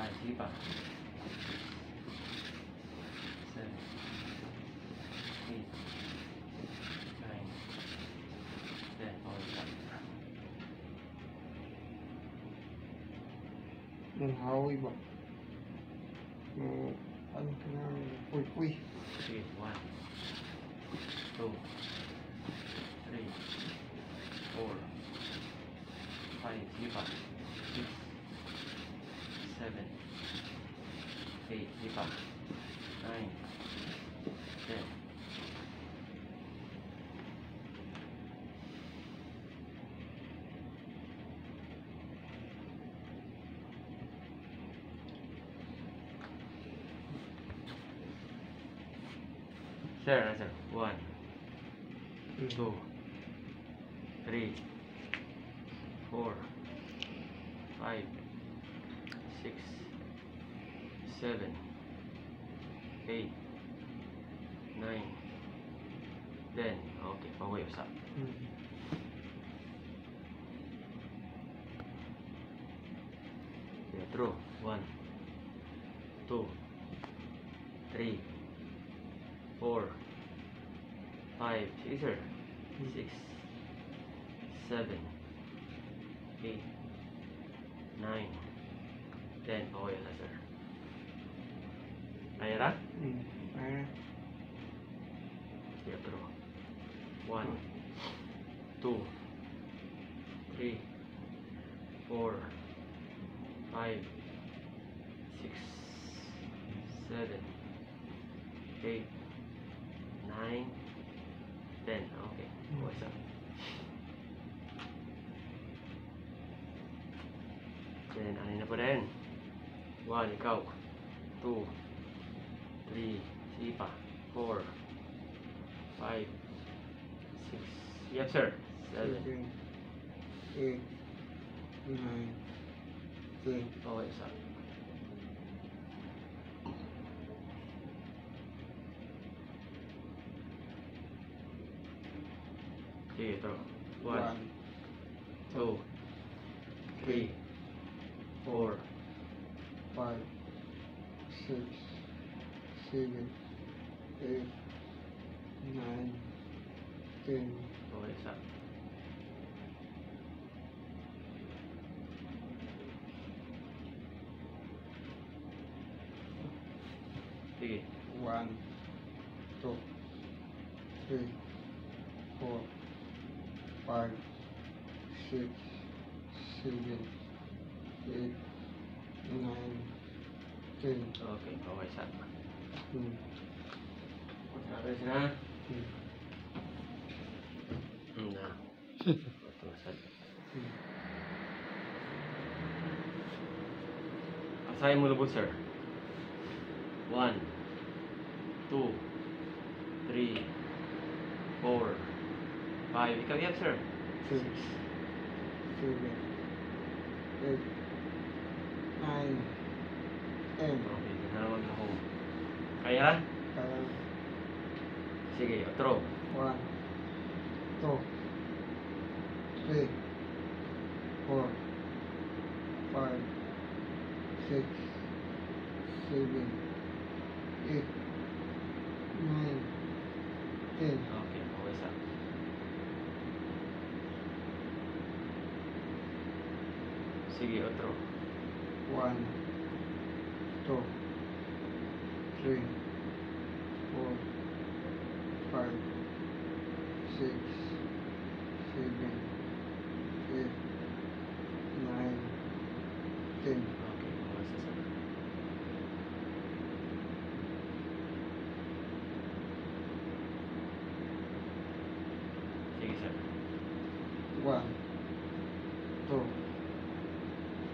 5, sige pa. 7, 8, 9, 10. Okay, stop. Nung hawi ba? No, ano ka na, puy-puy. Sige, 1, 2, 3, 4, 5, sige pa. 6, 7, 8, sige pa. 9, 10. Sir, ano, sir? 1, 2, 3, 4, 5, 6, 7, 8, 9, 10. Okay, pahuyo sa. Okay, true. 1, 2, 3, 4, 5, sige sir. 6, 7, 8, 9, 10. Okay na sir. Kaya ra? Kaya na. Sige, true. 1, 2, 3, 4, 5, 6, 7, 8, 9, 10. Okay. Okay, sir. Then, ano na po rin? 1, ikaw. 2, 3, sige pa. 4, 5, 6, yes sir. 7. 7, 8, 9, 10. Okay, isa. Sige, ito. 1, 1, 2, 3, 4, 5, 6, 7, 8, 9, 10. Okay, isa. Sige. 1, 2, 3, 4, 5, 6, 7, 8, 9, 10. Okay, okay, isa. Sabi sila. Na. Ito, sad. Asahin mo lubot, sir. 1, 2, 3, 4, 5. Ikaw yan, sir. 6, 7, 8, 9, 10. Okay, ginawag na ko. Kaya na? Kaya. Sige, otro. 1, 2, 3, 4, 5, 6, 7, 8, 9, 10. Okay, okay, isa. Sige, otro. 1, 2, 3, 4, 5, 6, 7, 8, 9, 10. Okay, okay, isa, sir. Sige, sir. 1, 2,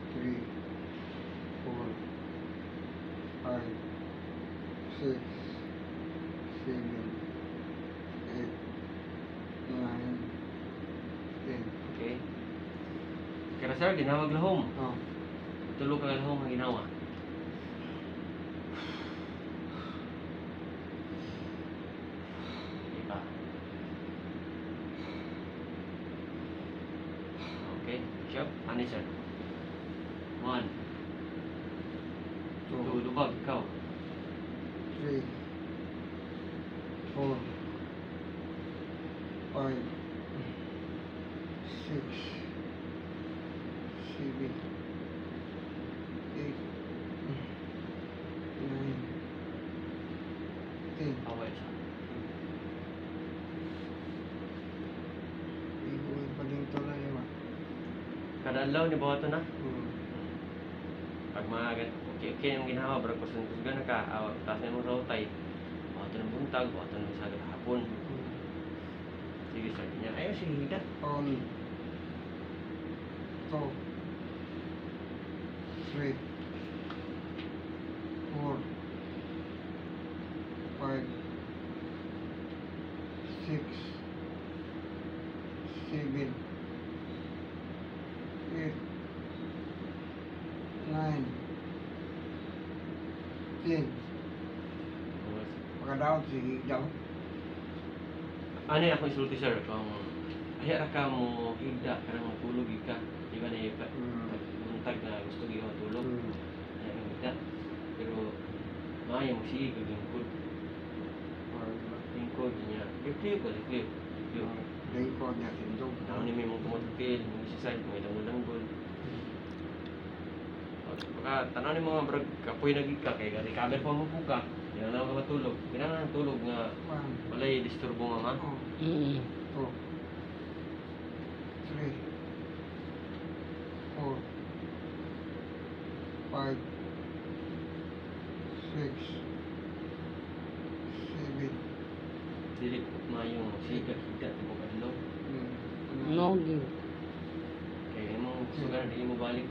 3, 4, 5, 6, 7, 8, 9, 10. Okay. Kaya sir, ginawag lahom. Oh. Tulo ka lahom ang ginawa. Diba? Okay. Siya. Ano sir? 1, Two, Lubag, ikaw. 3, 4, 5, 6, 7, 8, 9, 10. Away sa. Ihuwi pa din to na yun. Kada adlaw ni buhaton na. Pag mga okay okay yung ginawa, pero kung kusgan na ka, taas na imong rotay. Buhaton ng buntag, buhaton ng sa hapon. Sige sir, niya. Ayaw sige higda. 1, 2, 3, 4, 5, 6, 7, 8, 9, 10. Pagkadaot, sige daw. Ano yung akong isulti sir, kung ay ra ka mo higda karang matulog gyud ka. Di ba na buntag na gusto gyud matulog. Ay ang higda. Pero maayo mo sige kag lingkod. Lingkod niya. Review ko, review. Review. Lingkod niya, tindog. Tao ni may mong tumutupil, mong exercise, mong ilanggol-langgol. Baka tanaw ni mga brag kapoy na gid ka kay recover pa mo po ka. Di na ka matulog. Kinahanglan tulog nga 1, walay disturbo nga ma. 2, 3, 4, 5, 6, 7. Dili maayo sige kag higda tibok adlaw. No, gyud. Kay imong sugar dili mo balik.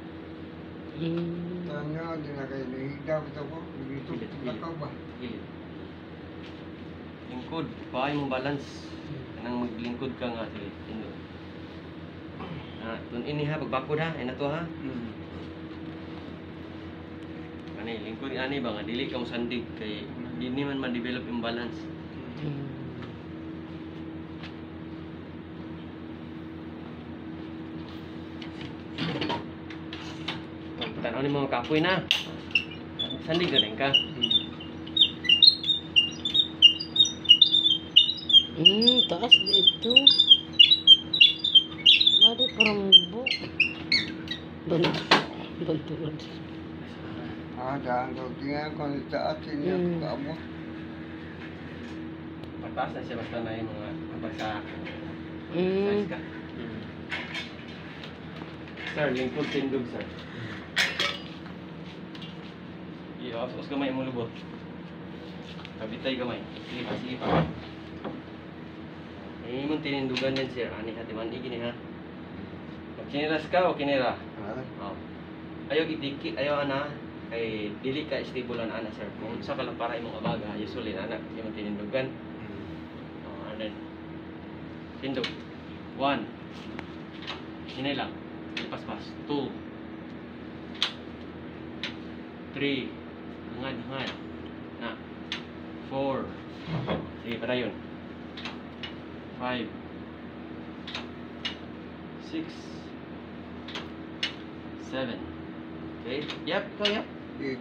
Tanya, di na kayo nahigda ko ko. Dito, Pilit, pilit. lakaw ba? Gilid. Lingkod, paay mong balance. Kanang maglingkod ka nga sige, tindog. Ah, tun ini ha pagbakod ha, ay na to ha. Ani lingkod ani ba nga dili ka mo sandig kay di ni man ma-develop yung balance. Tanaw ni mga kapoy na. Sandig na rin ka. Taas dito. Mari parang bu. Bantulad. Ah, daan daw. Tingnan ko sa taas, hindi ako kaabot. Pataas na siya basta na yung mga kapag sa size ka. Sir, lingkod tindog sir. Ios gamay mo lubot. Kabitay gamay. Sige pa, sige pa. Ay imong tinindugan din sir. Ani ha timan gini ha. Magkinilas ka o kinira? Ah, Oh. Ayaw idikit, ayaw ana kay dili ka stable ana sir. Kung unsa ka lang para imong abaga, usually ana imong tinindugan. Oh, and then tindog. 1. Hinay lang. Paspas. 2. 3. Hangad, hangad. Na. 4. Sige, padayon. 5. 6. 7. Okay. Yep, ikaw, yep. 8,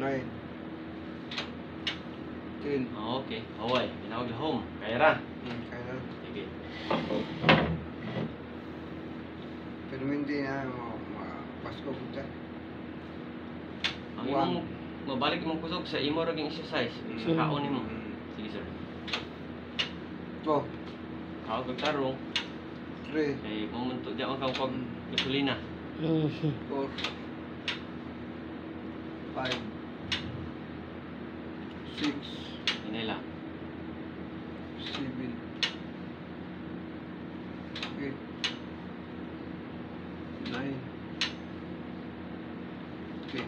9, 10. Okay. Away. Ginawag home. Kaya ra. Kaya na. Sige. Pero hindi na Pasko punta. Ang imong mabalik imong kusog sa imo ra ging exercise sa kaon nimo. Sige sir. 2, Kaon kag tarong 3, kay mo man di ang kang pag gasolina. 4, 5, 6, Hinay lang. 7, 8, 9, 10.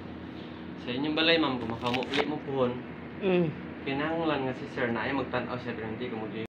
Sa inyong balay ma'am, kung makamupli mo puhon, kinahanglan nga si sir na ay magtan-aw siya pero hindi ko mo